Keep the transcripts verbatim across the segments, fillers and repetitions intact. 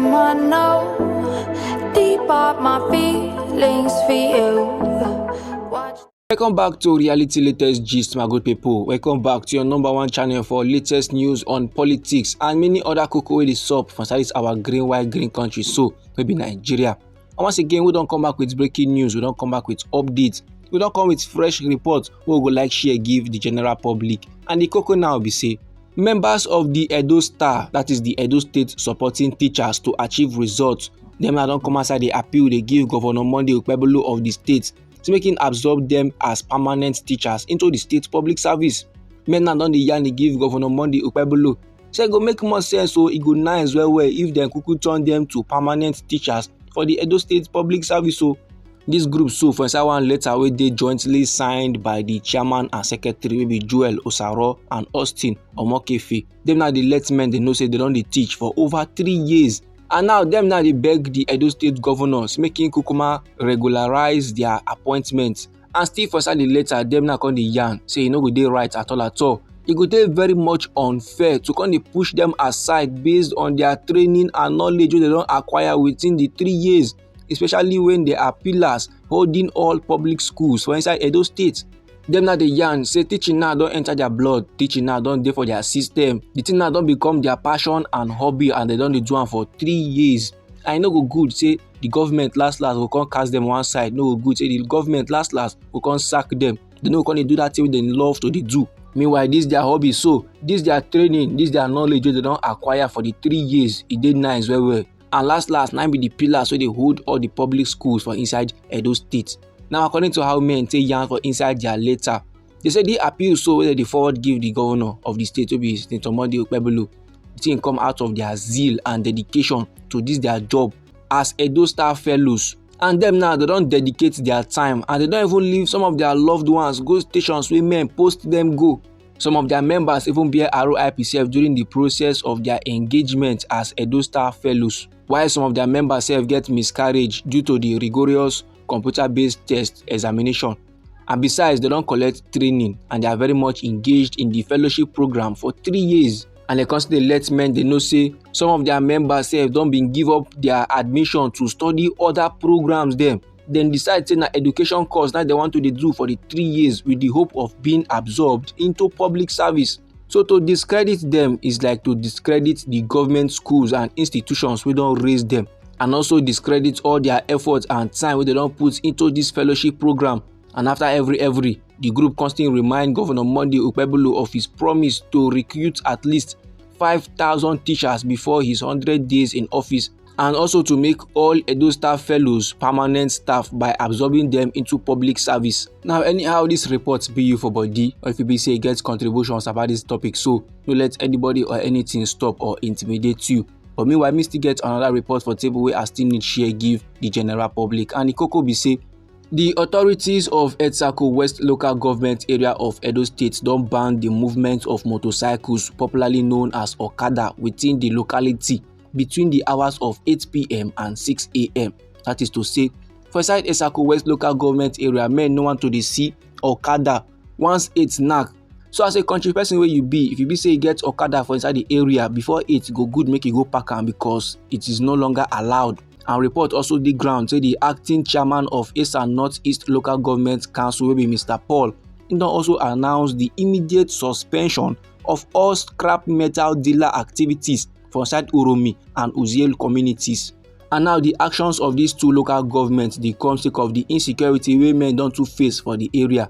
I know deep up my feelings for you. Watch. Welcome back to Reality Latest Gist, my good people. Welcome back to your number one channel for latest news on politics and many other koko wey dey sup for inside this our green, white, green country so, wey be Nigeria. And once again, we don come back with breaking news, we don come back with updates, we don come with fresh report wey we go like share give the general public. And the koko now be say, members of the Edo Star, that is the Edo State Supporting Teachers to Achieve Results, dem now don come outside dey appeal dey give Governor Monday Okpebholo of the state, say make him absorb dem as permanent teachers into the state public service. Men now don dey yarn dey give Governor Monday Okpebholo, say e go make more sense o, e go nice well well if dem kuku turn dem to permanent teachers for the Edo State public service o. This group so for inside one letter wey dey jointly signed by the chairman and secretary wey be Joel Osaro and Austin Omokefe, dem now dey let men dey know say dem don dey teach for over three years. And now dem now dey beg the Edo State governors make him kukuma regularize their appointments. And still for inside the letter, dem now come dey yarn say e no go dey right at all at all. E go dey very much unfair to come dey push dem aside based on their training and knowledge wey dem don acquire within the three years, especially when they are pillars holding all public schools for inside Edo State. Dem now dey yarn say teaching now don enter their blood, teaching now don dey for their system. The thing now don become their passion and hobby, and dem don dey do am for three years. And e no go good say the government last last go come cast dem one side. No go good say the government last last go come sack dem. Dem no go come dey do that thing wey dem love to dey do. Meanwhile, this their hobby so, this their training, this their knowledge wey dem don acquire for the three years, e dey nice well well. And last last, na im be the pillars wey dey hold all the public schools for inside Edo State. Now, according to how men take yarn for inside their letter, they say the appeal so wey dem dey forward give the governor of the state, wey be Senator Monday Okpebholo, the thing come out of their zeal and dedication to this their job as Edo Star Fellows. And dem now, dem don dedicate their time and dem don even leave some of their loved ones go stations wey men post dem go. Some of their members even bear R I P sef during the process of their engagement as Edo Star Fellows, while some of their members sef get miscarriage due to the rigorous computer-based test examination. And besides, dem don collect training and they are very much engaged in the fellowship program for three years. And dem come still dey let men dey know say some of their members sef don been give up their admission to study other programs dem. Dem decide say na education course na dem want to dey do for the three years with the hope of being absorbed into public service. So to discredit dem is like to discredit the government schools and institutions wey don raise dem, and also discredit all their efforts and time wey dem don put into this fellowship program. And after every every, the group constantly remind Governor Monday Okpebholo of his promise to recruit at least five thousand teachers before his hundred days in office, and also to make all Edo Star Fellows permanent staff by absorbing them into public service. Now, anyhow this report be you for body, or if you be say get contributions about this topic, so no let anybody or anything stop or intimidate you. But meanwhile, me still get another report for table wey I still need share give the general public. And the koko be say, the authorities of Etsako West Local Government Area of Edo State don ban the movement of motorcycles, popularly known as Okada, within the locality between the hours of eight p.m. and six a.m. That is to say, for inside Etsako West Local Government Area, men no want to dey see Okada once eight knack. So as a country person wey you be, if you be say you get Okada for inside the area, before eight go good make you go park am, because it is no longer allowed. And report also dey ground say the acting chairman of Esan Northeast Local Government Council, wey be Mister Paul, he don also announce the immediate suspension of all scrap metal dealer activities for inside Uromi and Uziel communities. And now the actions of these two local governments dey come sake of the insecurity wey men don too face for the area.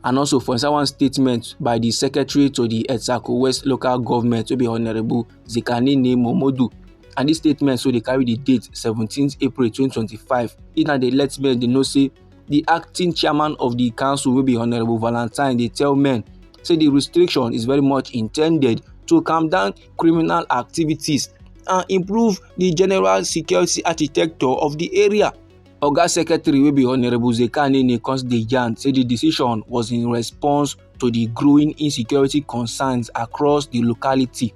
And also for inside one statement by the secretary to the Etsako West Local Government, wey be Honorable Zekanini Momodu, and this statement so dey carry the date seventeenth April twenty twenty-five, e na dey let men dey know say the acting chairman of the council, wey be Honorable Valentine, dey tell men say the restriction is very much intended to calm down criminal activities and improve the general security architecture of the area. Oga secretary, wey be Honorable Zekanini, come dey yarn say the decision was in response to the growing insecurity concerns across the locality.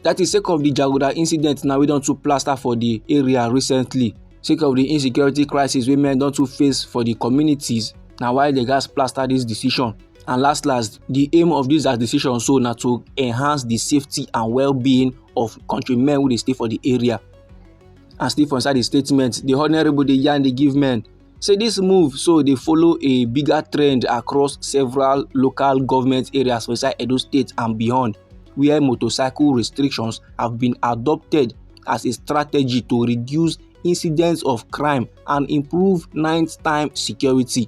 That is sake of the jaguda incident now wey don too plaster for the area recently, sake of the insecurity crisis wey men don too face for the communities. Na why they gats plaster this decision. And last last, the aim of this decision so na to enhance the safety and well-being of countrymen wey dey stay for the area. And still for inside the statement, the honorable dey yarn dey give men say this move so dey follow a bigger trend across several local government areas for inside Edo State and beyond, where motorcycle restrictions have been adopted as a strategy to reduce incidents of crime and improve night time security.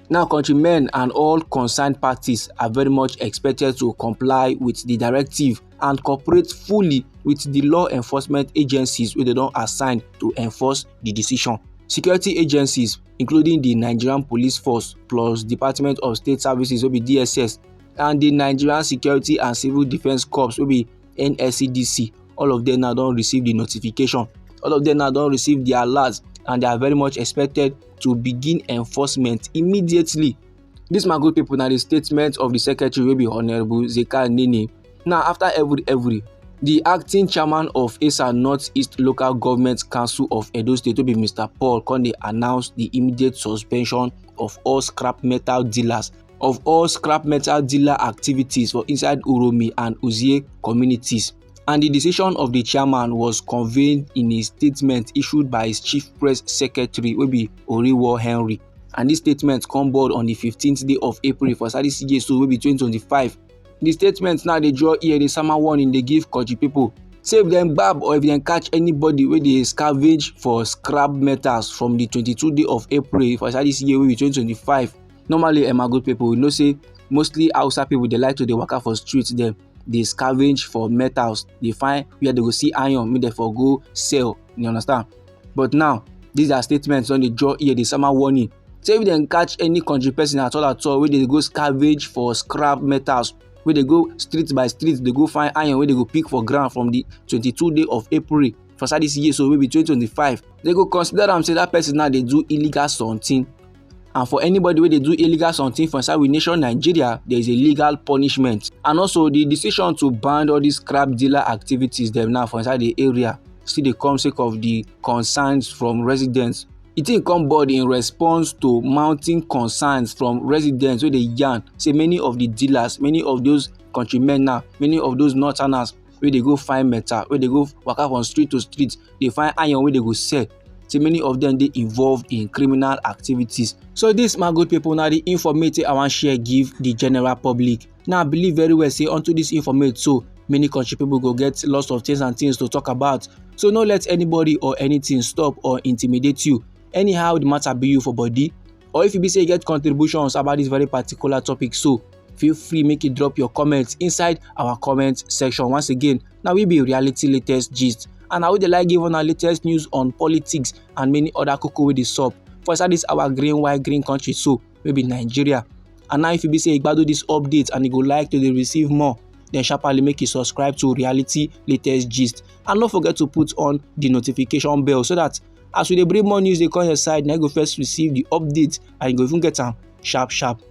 Now, countrymen and all concerned parties are very much expected to comply with the directive and cooperate fully with the law enforcement agencies wey dem don assign to enforce the decision. Security agencies, including the Nigerian Police Force plus Department of State Services wey be D S S, and the Nigerian Security and Civil Defence Corps wey be N S C D C, all of them now don receive the notification. All of them now don receive the alert, and they are very much expected to begin enforcement immediately. This, my good people, na the statement of the secretary wey be Honorable Zeka Nini. Now, after every every, the acting chairman of Esa Northeast Local Government Council of Edo State wey be Mister Paul Konde announced the immediate suspension of all scrap metal dealers, of all scrap metal dealer activities for inside Uromi and Uzie communities. And the decision of the chairman was conveyed in a statement issued by his chief press secretary wey be Oriwo Henry. And this statement come board on the fifteenth day of April for Sadi C J so wey be twenty twenty-five. The statement now dey draw ear, dey sama warning, dey give country people. Say if dem gbab or if dem catch anybody wey dey scavenge for scrap metals from the twenty-two day of April for Sadi C J wey be twenty twenty-five. Normally, eh, my good people, we know say mostly Hausa people dey like to dey waka for streets dem, dey scavenge for metals, dey find where they go see iron, make dem for go sell. You understand? But now, these are statements don dey draw ear, dey sama warning. Say if dem catch any country person at all at all wey dey go scavenge for scrap metals, wey dey go street by street, dey go find iron wey dey go pick for ground from the twenty-two day of April for Sadi C J so wey be twenty twenty-five, they go consider am say that person now dey do illegal something. And for anybody wey dey do illegal something for inside we nation Nigeria, there is a legal punishment. And also, the decision to ban all these scrap dealer activities dem now for inside the area still dey come sake of the concerns from residents. The thing come board in response to mounting concerns from residents wey dey yarn say many of the dealers, many of those countrymen now, many of those northerners wey dey go find metal, wey dey go waka from street to street, dey find iron wey dey go sell, say many of them dey involved in criminal activities. So this, my good people, na the informate I wan share give the general public. Now, I believe very well say unto this informate so, many country people go get lots of things and things to talk about. So no let anybody or anything stop or intimidate you. Anyhow the matter be you for body, or if you be say you get contributions about this very particular topic so, feel free make you drop your comments inside our comment section. Once again, now we be Reality Latest Gist, and I would like give on our latest news on politics and many other koko wey dey sup for inside this our green white green country so, wey be Nigeria. And now if you be say you gbadu this update and you go like to dey receive more, then sharply make you subscribe to Reality Latest Gist, and no forget to put on the notification bell so that as we dey bring more news dey come your side, na you go first receive the update and you go even get am sharp sharp.